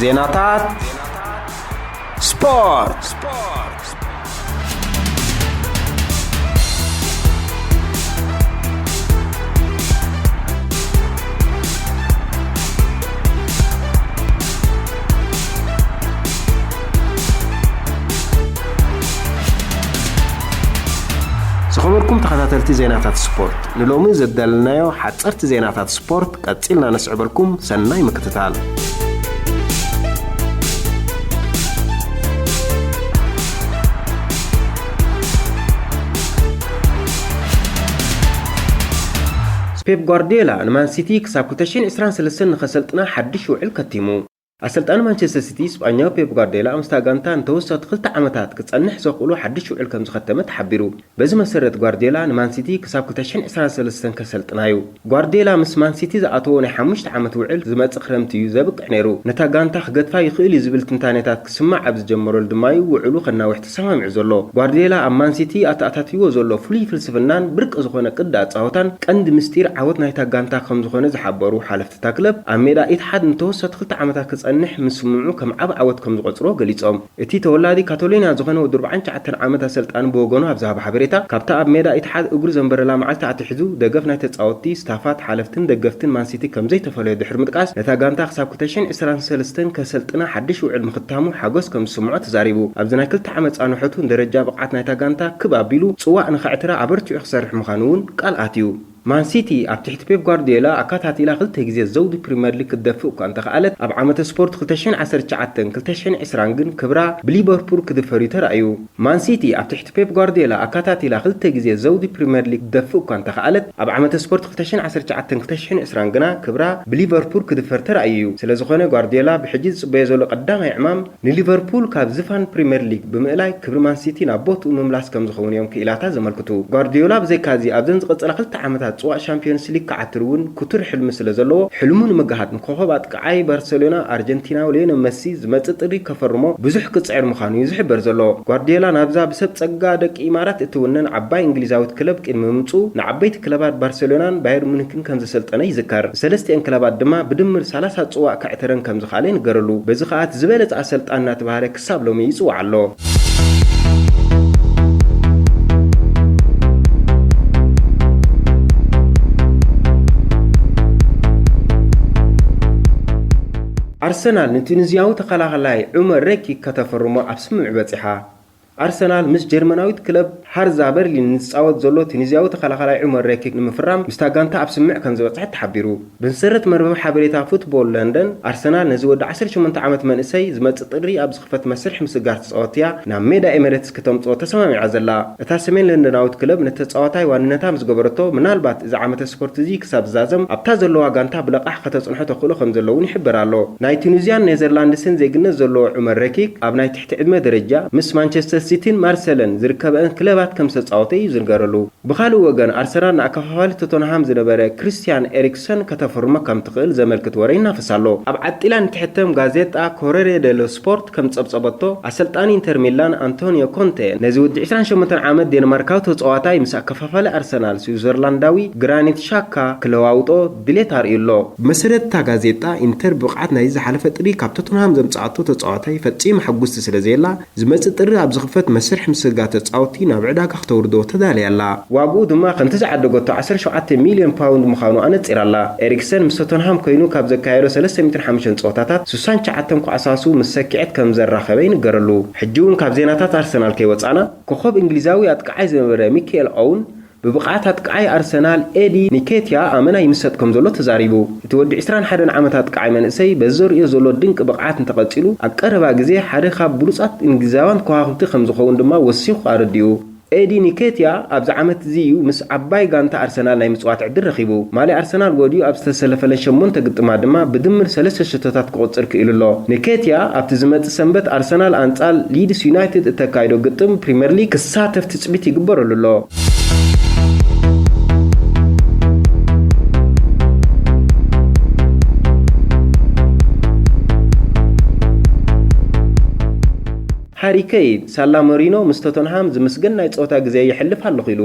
ዜናታት ስፖርት። ዝኸበርኩም ተኸታተልቲ ዜናታት ስፖርት፣ ንሎሚ ዘዳለናዮ ሓጸርቲ ዜናታት ስፖርት ቀጺልና ነስዕበልኩም። ሰናይ ምክትታል። ፔፕ ጓርዲዮላ ንማን ሲቲ ክሳብ ክልተ ሽሕን ዕስራን ሰለስተን ንኸሰልጥና ሓድሽ ውዕል ከቲሙ። ኣሰልጣኒ ማንቸስተር ሲቲ ስጳኛዊ ፔፕ ጓርዲዮላ ምስታ ጋንታ ንተወሰኽቲ ክልተ ዓመታት ክጸንሕ ዘኽእሉ ሓድሽ ውዕል ከም ዝኸተመ ተሓቢሩ። በዚ መሰረት ጓርዲዮላ ንማን ሲቲ ክሳብ ክልተ ሽሕን ዕስራን ሰለስተን ከሰልጥና እዩ። ጓርዲዮላ ምስ ማን ሲቲ ዝኣተዎ ናይ ሓሙሽተ ዓመት ውዕል ዝመጽእ ክረምቲ እዩ ዘብቅዕ ነይሩ። ነታ ጋንታ ክገድፋ ይኽእል እዩ ዝብል ትንታኔታት ክስማዕ ኣብ ዝጀመረሉ ድማ እዩ ውዕሉ ከናውሕ ተሰማሚዑ ዘሎ። ጓርዲዮላ ኣብ ማን ሲቲ ኣተኣታትይዎ ዘሎ ፍሉይ ፍልስፍናን ብርቂ ዝኾነ ቅዲ ኣጻወታን ቀንዲ ምስጢር ዓወት ናይታ ጋንታ ከም ዝኾነ ዝሓበሩ ሓለፍቲ እታ ክለብ፣ ኣብ ሜዳ ኢትሓድ ንተወሰኽቲ ክልተ ዓመታት ክጸንሕ ምስምምዑ ከም ዓቢ ዓወት ከም ዝቖጽርዎ ገሊጾም። እቲ ተወላዲ ካቶሎንያ ዝኾነ ወዲ ኣርባዓን ትሽዓተን ዓመት ኣሰልጣኒ ብወገኑ ኣብ ዝሃቦ ሓበሬታ፣ ካብታ ኣብ ሜዳ ኢትሓድ እግሩ ዘንበረላ መዓልቲ ኣትሒዙ ደገፍ ናይ ተጻወትቲ፣ ስታፋት፣ ሓለፍትን ደገፍትን ማን ሲቲ ከም ዘይተፈለዮ ድሕሪ ምጥቃስ፣ ነታ ጋንታ ክሳብ ክልተ ሽሕን ዕስራን ሰለስተን ከሰልጥና ሓድሽ ውዕል ምኽታሙ ሓጎስ ከም ዝስምዖ ተዛሪቡ። ኣብዚ ናይ ክልተ ዓመት ጻንሖቱ ንደረጃ ብቕዓት ናይታ ጋንታ ክብ ኣቢሉ ጽዋእ ንኸዕትራ ኣበርቲዑ ክሰርሕ ምዃኑ እውን ቃል ኣትዩ። ማን ሲቲ ኣብ ትሕቲ ፔፕ ጓርዲዮላ ኣካታቲላ ክልተ ግዜ ዘውዲ ፕሪምየር ሊግ ክትደፍእ እኳ እንተኸኣለት፣ ኣብ ዓመተ ስፖርት ክልተ ሽሕን ዓሰርተ ትሽዓተን ክልተ ሽሕን ዕስራን ግን ክብራ ብሊቨርፑል ክድፈር እዩ ተራእዩ። ማን ሲቲ ኣብ ትሕቲ ፔፕ ጓርዲዮላ ኣካታቲላ ክልተ ግዜ ዘውዲ ፕሪምየር ሊግ ክትደፍእ እኳ እንተኸኣለት፣ ኣብ ዓመተ ስፖርት ክልተ ሽሕን ዓሰርተ ትሽዓተን ክልተ ሽሕን ዕስራን ግና ክብራ ብሊቨርፑል ክድፈር ተራእዩ እዩ። ስለዝኾነ ጓርዲዮላ ብሕጂ ዝጽበዮ ዘሎ ቀዳማይ ዕማም ንሊቨርፑል ካብ ዝፋን ፕሪምየር ሊግ ብምእላይ ክብሪ ማን ሲቲ ናብ ቦትኡ ምምላስ ከም ዝኸውን እዮም ክኢላታት ዘመልክቱ። ጓርዲዮላ ብዘይካዚ ኣብዘን ዝቐጸላ ክልተ ዓመታት ጽዋእ ሻምፒዮንስ ሊግ ክዓትር እውን ክቱር ሕልሚ ስለ ዘለዎ፣ ሕልሙ ንምግሃድ ንኮኸብ ኣጥቃዓይ ባርሰሎና ኣርጀንቲናዊ ሊዮነል መሲ ዝመጽእ ጥሪ ከፈርሞ ብዙሕ ክጽዕር ምዃኑ እዩ ዝሕበር ዘሎ። ጓርዲዮላ ናብዛ ብሰብ ጸጋ ደቂ ኢማራት እትውነን ዓባይ እንግሊዛዊት ክለብ ቅድሚ ምምጽኡ ንዓበይቲ ክለባት ባርሰሎናን ባየር ሙኒክን ከም ዘሰልጠነ ይዝከር። ንሰለስቲአን ክለባት ድማ ብድምር ሰላሳ ጽዋእ ከዕትረን ከም ዝኸኣለ ይንገረሉ። በዚ ከኣ እቲ ዝበለጸ ኣሰልጣኒ እናተባህለ ክሳብ ሎሚ ይጽዋዕ ኣሎ። ኣርሰናል ንቱኒዝያዊ ተኸላኻላይ ዑመር ሬኪክ ከተፈርሞ ኣብ ስምምዕ በጺሓ። ኣርሰናል ምስ ጀርመናዊት ክለብ ሃርዛ በርሊን ንዝጻወት ዘሎ ቱኒዝያዊ ተኸላኻላይ ዑመር ሬኪክ ንምፍራም ምስታ ጋንታ ኣብ ስምምዕ ከም ዝበጽሐት ተሓቢሩ። ብመሰረት መርበብ ሓበሬታ ፉትቦል ለንደን፣ ኣርሰናል ነዚ ወዲ ዓሰርተ ሸሞንተ ዓመት መንእሰይ ዝመጽእ ጥሪ ኣብ ዝኽፈት መስርሕ ምስጋር ተጻወትያ ናብ ሜዳ ኤሚሬትስ ከተምጽኦ ተሰማሚዓ ዘላ። እታ ሰሜን ለንደናዊት ክለብ ነቲ ተጻዋታይ ዋንነታ ምስ ገበረቶ፣ ምናልባት እዚ ዓመተ ስፖርት እዚ ክሳብ ዝዛዘም ኣብታ ዘለዋ ጋንታ ብለቓሕ ከተጽንሖ ተኽእሎ ከም ዘሎ እውን ይሕበር ኣሎ። ናይ ቱኒዝያን ኔዘርላንድስን ዜግነት ዘለዎ ዑመር ረኪክ ኣብ ናይ ትሕቲ ዕድመ ደረጃ ምስ ማንቸስተር ሲቲን ማርሰለን ዝርከበአን ክለባት ከም ዝተጻወተ እዩ ዝንገረሉ። ብኻልእ ወገን፣ ኣርሰናል ንኣከፋፋሊ ቶተንሃም ዝነበረ ክሪስቲያን ኤሪክሰን ከተፈርሞ ከም ትኽእል ዘመልክት ወረ ይናፈስ ኣሎ። ኣብ ዓጢላ ንትሕተም ጋዜጣ ኮረሬ ደሎ ስፖርት ከም ጸብጸበቶ፣ ኣሰልጣኒ ኢንተር ሚላን ኣንቶኒዮ ኮንቴ ነዚ ወዲ ዕስራን ሸሞንተን ዓመት ዴንማርካዊ ተጻዋታይ ምስ ኣከፋፋሊ ኣርሰናል ስዊዘርላንዳዊ ግራኒት ሻካ ክለዋውጦ ድሌት ኣርእዩ ኣሎ። ብመሰረት እታ ጋዜጣ፣ ኢንተር ብቕዓት ናይዚ ዝሓለፈ ጥሪ ካብ ቶተንሃም ዘምጽኣቶ ተጻዋታይ ፈጺሙ ሕጉስቲ ስለ ዘየላ፣ ዝመጽእ ጥሪ ኣብ ዝኽፈት መስርሕ ምስጋር ተጻወትቲ ናብ ዕዳጋ ክተውርዶ ተዳልያ ኣላ። ዋግኡ ድማ ከምቲ ዝዓደገቶ ዓሰርተ ሸውዓተ ሚልዮን ፓውንድ ምዃኑ ኣነጺራ ኣላ። ኤሪክሰን ምስ ቶተንሃም ኮይኑ ካብ ዘካየዶ ሰለስተ ሚእትን ሓሙሽተን ጸወታታት፣ ስሳን ትሽዓተን ኳዕሳሱ ምስ ሰኪዐት ከም ዘራኸበ ይንገረሉ። ሕጂ እውን ካብ ዜናታት ኣርሰናል ከይወጻና፣ ኮኾብ እንግሊዛዊ ኣጥቃዓይ ዝነበረ ሚካኤል ኦውን፣ ብብቕዓት ኣጥቃዓይ ኣርሰናል ኤዲ ኒኬትያ ኣመና ይምሰጥ ከም ዘሎ ተዛሪቡ። እቲ ወዲ ዕስራን ሓደን ዓመት ኣጥቃዓይ መንእሰይ በዚ ዘርእዮ ዘሎ ድንቂ ብቕዓት እንተቐጺሉ፣ ኣብ ቀረባ ግዜ ሓደ ካብ ብሉጻት እንግሊዛውያን ከዋኽብቲ ከም ዝኸውን ድማ ወሲኹ ኣረዲኡ። ኤዲ ኒኬትያ ኣብዚ ዓመት እዚ እዩ ምስ ዓባይ ጋንታ ኣርሰናል ናይ ምጽዋት ዕድል ረኺቡ። ማልያ ኣርሰናል ወድዩ ኣብ ዝተሰለፈለን ሸሞንተ ግጥማት ድማ ብድምር ሰለስተ ሸቶታት ክቑጽር ክኢሉ ኣሎ። ኒኬትያ ኣብቲ ዝመጽእ ሰንበት ኣርሰናል ኣንጻር ሊድስ ዩናይትድ እተካይዶ ግጥም ፕሪምየር ሊግ ክሳተፍ ትጽቢት ይግበረሉ ኣሎ። ሃሪ ኬን፣ ሳላ ሞሪኖ ምስ ቶተንሃም ዝምስገን ናይ ጸወታ ግዜ የሕልፍ ኣለኹ ኢሉ።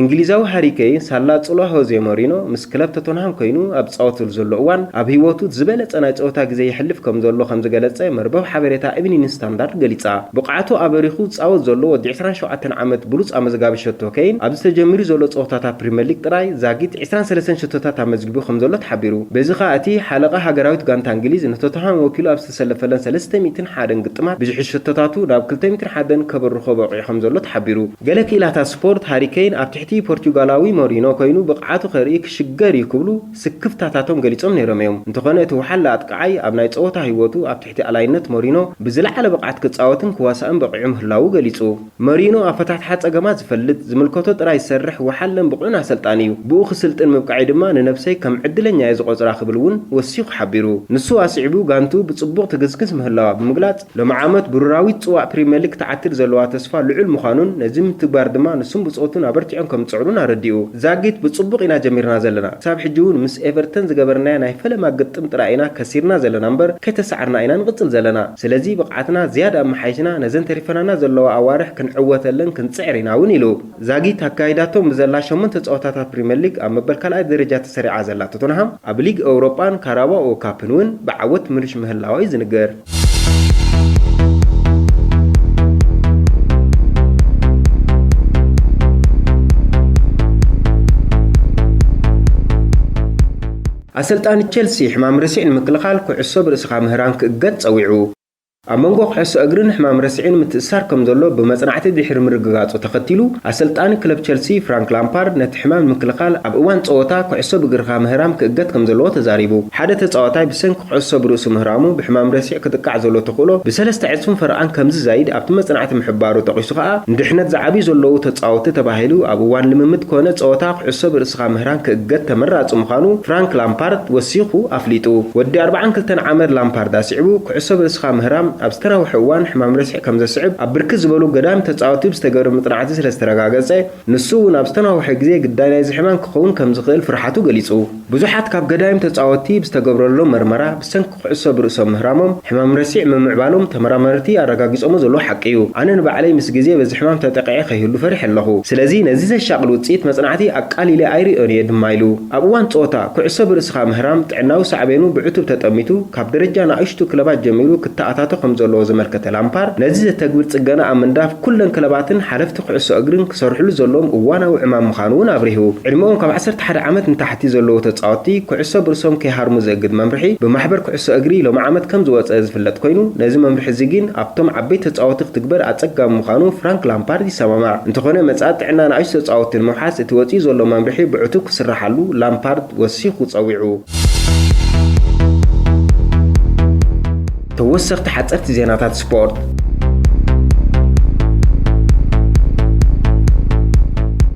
እንግሊዛዊ ሃሪ ኬን ሳላ ጽልዋ ሆዜ ሞሪኖ ምስ ክለብ ቶተንሃም ኮይኑ ኣብ ዝጻወተሉ ዘሎ እዋን፣ ኣብ ህይወቱ ዝበለጸ ናይ ጸወታ ግዜ የሕልፍ ከም ዘሎ ከም ዝገለጸ መርበብ ሓበሬታ ኢቭኒንግ ስታንዳርድ ገሊጻ። ብቕዓቱ ኣበሪኹ ዝጻወት ዘሎ ወዲ ዕስራን ሸውዓተን ዓመት ብሉጽ ኣመዝጋቢ ሸቶ ኬን፣ ኣብዚ ተጀሚሩ ዘሎ ጸወታታት ፕሪምየር ሊግ ጥራይ ዛጊት ዕስራን ሰለስተን ሸቶታት ኣመዝጊቡ ከም ዘሎ ተሓቢሩ። በዚ ኸኣ እቲ ሓለቓ ሃገራዊት ጋንታ እንግሊዝ ንቶተንሃም ወኪሉ ኣብ ዝተሰለፈለን ሰለስተ ሚእትን ሓደን ግጥማት ብዝሒ ሸቶታቱ ናብ ክልተ ሚእትን ሓደን ከበርኾ በቒዑ ከም ዘሎ ተሓቢሩ። ገለ ክኢላታት ስፖርት፣ ሃሪ ኬን ኣብ ትሕቲ ፖርቹጋላዊ ሞሪኖ ኮይኑ ብቕዓቱ ከርኢ ክሽገር እዩ ክብሉ ስክፍታታቶም ገሊጾም ነይሮም እዮም። እንተኾነ እቲ ወሓለ ኣጥቃዓይ ኣብ ናይ ጸወታ ህይወቱ ኣብ ትሕቲ ኣላይነት ሞሪኖ ብዝለዓለ ብቕዓት ክጻወትን ክዋሳእን በቒዑ ምህላዉ ገሊጹ። ሞሪኖ ኣፈታትሓ ጸገማት ዝፈልጥ፣ ዝምልከቶ ጥራይ ዝሰርሕ ወሓለን ብቑዕን ኣሰልጣኒ እዩ። ብኡ ክስልጥን ምብቃዓይ ድማ ንነብሰይ ከም ዕድለኛ እየ ዝቖጽራ ክብል እውን ወሲኹ ሓቢሩ። ንሱ ኣስዒቡ ጋንቱ ብጽቡቕ ትግስግስ ምህላዋ ብምግላጽ፣ ሎሚ ዓመት ብሩራዊት ጽዋእ ፕሪምየር ሊግ ክትዓትር ዘለዋ ተስፋ ልዑል ምዃኑን ነዚ ምትግባር ድማ ንሱን ብጾቱን ኣበርቲዖም ከም ዝጽዕሩን ኣረዲኡ። ዛጊት ብጽቡቕ ኢና ጀሚርና ዘለና። ክሳብ ሕጂ እውን ምስ ኤቨርተን ዝገበርናዮ ናይ ፈለማ ግጥም ጥራይ ኢና ከሲርና ዘለና እምበር ከይተሳዕርና ኢና ንቕጽል ዘለና። ስለዚ ብቕዓትና ዝያዳ ኣመሓይሽና ነዘን ተሪፈናና ዘለዋ ኣዋርሕ ክንዕወተለን ክንጽዕር ኢና እውን ኢሉ። ዛጊት ኣካይዳቶም ብዘላ ሸሞንተ ጸወታታት ፕሪምየር ሊግ ኣብ መበል ካልኣይ ደረጃ ተሰሪዓ ዘላ ቶተንሃም ኣብ ሊግ ኤውሮጳን ካራባኦ ካፕን እውን ብዓወት ምርሽ ምህላዋ እዩ ዝንገር። ኣሰልጣኒ ቸልሲ ሕማም ረሲዕ ንምክልኻል ኩዕሶ ብርእስኻ ምህራም ክእገድ ጸዊዑ። ኣብ መንጎ ኩዕሶ እግርን ሕማም ረሲዕን ምትእስሳር ከም ዘሎ ብመጽናዕቲ ድሕሪ ምርግጋጹ ተኸቲሉ፣ ኣሰልጣኒ ክለብ ቸልሲ ፍራንክ ላምፓርድ ነቲ ሕማም ንምክልኻል ኣብ እዋን ጸወታ ኩዕሶ ብእግርኻ ምህራም ክእገድ ከም ዘለዎ ተዛሪቡ። ሓደ ተጻዋታይ ብሰንኪ ኩዕሶ ብርእሱ ምህራሙ ብሕማም ረሲዕ ክጥቃዕ ዘሎ ተኽእሎ ብሰለስተ ዕጽፍን ፈረቓን ከም ዝዛይድ ኣብቲ መጽናዕቲ ምሕባሩ ጠቒሱ ከኣ፣ ንድሕነት ዝዓብዩ ዘለዉ ተጻወትቲ ተባሂሉ ኣብ እዋን ልምምድ ኮነ ጸወታ ኩዕሶ ብርእስኻ ምህራም ክእገድ ተመራጺ ምዃኑ ፍራንክ ላምፓርድ ወሲኹ ኣፍሊጡ። ወዲ ኣርብዓን ክልተን ዓመት ላምፓርድ ኣስዒቡ፣ ኩዕሶ ብርእስኻ ምህራም ኣብ ዝተናውሐ እዋን ሕማም ረሲዕ ከም ዘስዕብ ኣብ ብርክት ዝበሉ ገዳይም ተጻወትቲ ብዝተገብረ መጽናዕቲ ስለ ዝተረጋገጸ፣ ንሱ እውን ኣብ ዝተናውሐ ግዜ ግዳይ ናይዚ ሕማም ክኸውን ከም ዝኽእል ፍርሓቱ ገሊጹ። ብዙሓት ካብ ገዳይም ተጻወትቲ ብዝተገብረሎም መርመራ ብሰንኪ ኩዕሶ ብርእሶም ምህራሞም ሕማም ረሲዕ ምምዕባሎም ተመራመርቲ ኣረጋጊጾሞ ዘለዉ ሓቂ እዩ። ኣነ ንባዕለይ ምስ ግዜ በዚ ሕማም ተጠቒዐ ከይህሉ ፈሪሐ ኣለኹ። ስለዚ ነዚ ዘሻቕል ውጽኢት መጽናዕቲ ኣቃሊለ ኣይርእዮን እየ ድማ ኢሉ። ኣብ እዋን ጸወታ ኩዕሶ ብርእስኻ ምህራም ጥዕናዊ ሳዕቤኑ ብዕቱብ ተጠሚቱ ካብ ደረጃ ንኣሽቱ ክለባት ጀሚሩ ክተኣታቶ ከም ዘለዎ ዘመልከተ ላምፓርድ፣ ነዚ ዘተግብር ጽገና ኣብ ምንዳፍ ኩለን ክለባትን ሓለፍቲ ኩዕሶ እግርን ክሰርሕሉ ዘለዎም እዋናዊ ዕማም ምዃኑ እውን ኣብሪሁ። ዕድመኦም ካብ ዓሰርተ ሓደ ዓመት ንታሕቲ ዘለዉ ተጻወትቲ ኩዕሶ ብርእሶም ከይሃርሙ ዘእግድ መምርሒ ብማሕበር ኩዕሶ እግሪ ሎሚ ዓመት ከም ዝወጸ ዝፍለጥ ኮይኑ፣ ነዚ መምርሒ እዚ ግን ኣብቶም ዓበይቲ ተጻወትቲ ክትግበር ኣጸጋሚ ምዃኑ ፍራንክ ላምፓርድ ይሰማማዕ። እንተኾነ፣ መጻኢ ጥዕና ንኣሽቱ ተጻወትቲ ንምውሓስ እቲ ወጺኡ ዘሎ መምርሒ ብዕቱብ ክስራሓሉ ላምፓርድ ወሲኹ ጸዊዑ። ተወሰኽቲ ሓጸርቲ ዜናታት ስፖርት።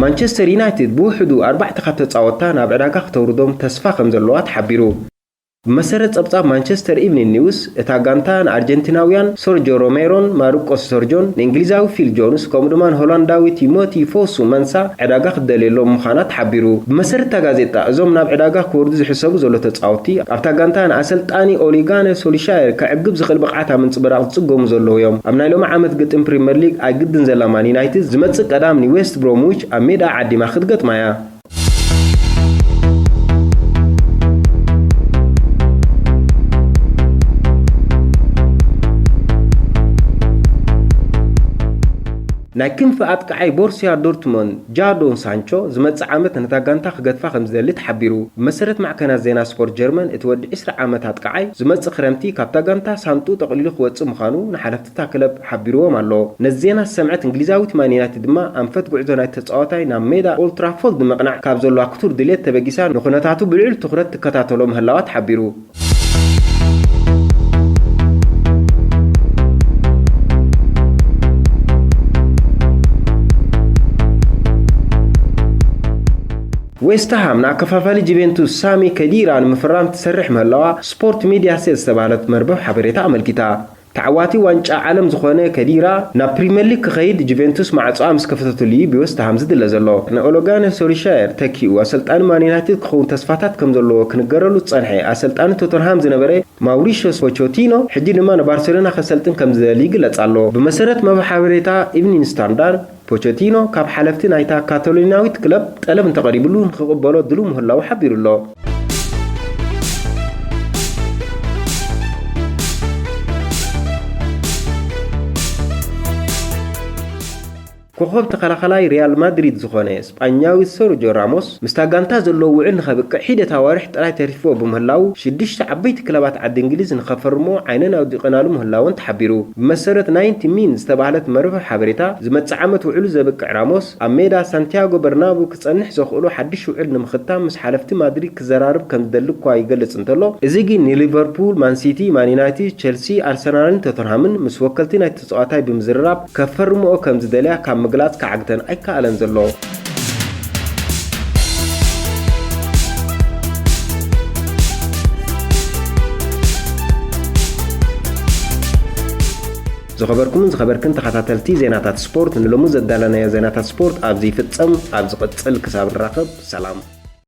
ማንቸስተር ዩናይትድ ብውሕዱ ኣርባዕተ ካብ ተጻወትታ ናብ ዕዳጋ ክተውርዶም ተስፋ ከም ዘለዋ ተሓቢሩ። ብመሰረት ጸብጻብ ማንቸስተር ኢቭኒንግ ኒውስ፣ እታ ጋንታ ንኣርጀንቲናውያን ሰርጆ ሮሜሮን ማርቆስ ሰርጆን፣ ንእንግሊዛዊ ፊል ጆንስ፣ ከምኡ ድማ ንሆላንዳዊ ቲሞቲ ፎሱ መንሳ ዕዳጋ ክትደልየሎም ምዃና ተሓቢሩ። ብመሰረት እታ ጋዜጣ፣ እዞም ናብ ዕዳጋ ክወርዱ ዝሕሰቡ ዘሎ ተጻወትቲ፣ ኣብታ ጋንታ ንኣሰልጣኒ ኦሊጋነ ሶሊሻየር ከዕግብ ዝኽእል ብቕዓት ኣብ ምንጽብራቕ ዝጽገሙ ዘለዉ እዮም። ኣብ ናይ ሎሚ ዓመት ግጥም ፕሪምየር ሊግ ኣይግድን ዘላ ማን ዩናይትድ፣ ዝመጽእ ቀዳም ንዌስት ብሮምዊች ኣብ ሜዳ ዓዲማ ክትገጥማ እያ። ናይ ክንፊ ኣጥቃዓይ ቦርሲያ ዶርትሞንድ ጃዶን ሳንቾ ዝመጽእ ዓመት ነታ ጋንታ ክገድፋ ከም ዝደሊ ተሓቢሩ። ብመሰረት ማዕከናት ዜና ስፖርት ጀርመን፣ እቲ ወዲ ዕስራ ዓመት ኣጥቃዓይ ዝመጽእ ክረምቲ ካብታ ጋንታ ሳንጡ ጠቕሊሉ ክወጽእ ምዃኑ ንሓለፍቲ እታ ክለብ ሓቢርዎም ኣሎ። ነዚ ዜና ዝሰምዐት እንግሊዛዊት ማን ዩናይትድ ድማ ኣንፈት ጉዕዞ ናይቲ ተጻዋታይ ናብ ሜዳ ኦልትራፎርድ ንምቕናዕ ካብ ዘለዋ ክቱር ድልየት ተበጊሳ ንኩነታቱ ብልዑል ትኹረት ትከታተሎ ምህላዋ ተሓቢሩ። ዌስትሃም ንኣከፋፋሊ ጁቬንቱስ ሳሚ ከዲራ ንምፍራም ትሰርሕ ምህላዋ ስፖርት ሚድያ ሴት ዝተባህለት መርበብ ሓበሬታ ኣመልኪታ። ተዓዋቲ ዋንጫ ዓለም ዝኾነ ከዲራ ናብ ፕሪምየር ሊግ ክኸይድ ጁቬንቱስ ማዕጾኣ ምስ ከፈተትሉ እዩ ብወስት ሃም ዝድለ ዘሎ። ንኦሎጋነ ሶሊሻየር ተኪኡ ኣሰልጣኒ ማን ዩናይትድ ክኸውን ተስፋታት ከም ዘለዎ ክንገረሉ ዝጸንሐ ኣሰልጣኒ ቶተንሃም ዝነበረ ማውሪሾ ፖቾቲኖ ሕጂ ድማ ንባርሴሎና ከሰልጥን ከም ዝደሊ ይግለጽ ኣሎ። ብመሰረት መብ ሓበሬታ ኢቭኒንግ ስታንዳርድ፣ ፖቸቲኖ ካብ ሓለፍቲ ናይታ ካታሎኒያዊት ክለብ ጠለብ እንተቐሪብሉ ንክቕበሎ ድሉው ምህላዉ ሓቢሩ ኣሎ። ኮኾብ ተኸላኸላይ ሪያል ማድሪድ ዝኾነ ስጳኛዊ ሰርጆ ራሞስ ምስታ ጋንታ ዘለዎ ውዕል ንኸብቅዕ ሒደት ኣዋርሕ ጥራይ ተሪፍዎ ብምህላዉ ሽዱሽተ ዓበይቲ ክለባት ዓዲ እንግሊዝ ንኸፈርሞ ዓይነን ኣውዲቐናሉ ምህላወን ተሓቢሩ። ብመሰረት ናይንቲ ሚን ዝተባህለት መርበብ ሓበሬታ ዝመጽእ ዓመት ውዕሉ ዘብቅዕ ራሞስ ኣብ ሜዳ ሳንቲያጎ በርናቡ ክጸንሕ ዘኽእሎ ሓድሽ ውዕል ንምኽታም ምስ ሓለፍቲ ማድሪድ ክዘራርብ ከም ዝደሊ እኳ ይገልጽ እንተሎ፣ እዚ ግን ንሊቨርፑል፣ ማንሲቲ፣ ማን ዩናይትድ፣ ቸልሲ፣ ኣርሰናልን ቶተንሃምን ምስ ወከልቲ ናይቲ ተጻዋታይ ብምዝርራብ ከፈርምኦ ከም ዝደልያ ካብ ምግላጽ ክዓግተን ኣይከኣለን ዘሎ። ዝኸበርኩምን ዝኸበርክን ተኸታተልቲ ዜናታት ስፖርት፣ ንሎሚ ዘዳለናዮ ዜናታት ስፖርት ኣብዚ ይፍጸም። ኣብ ዝቕጽል ክሳብ ንራኸብ ሰላም።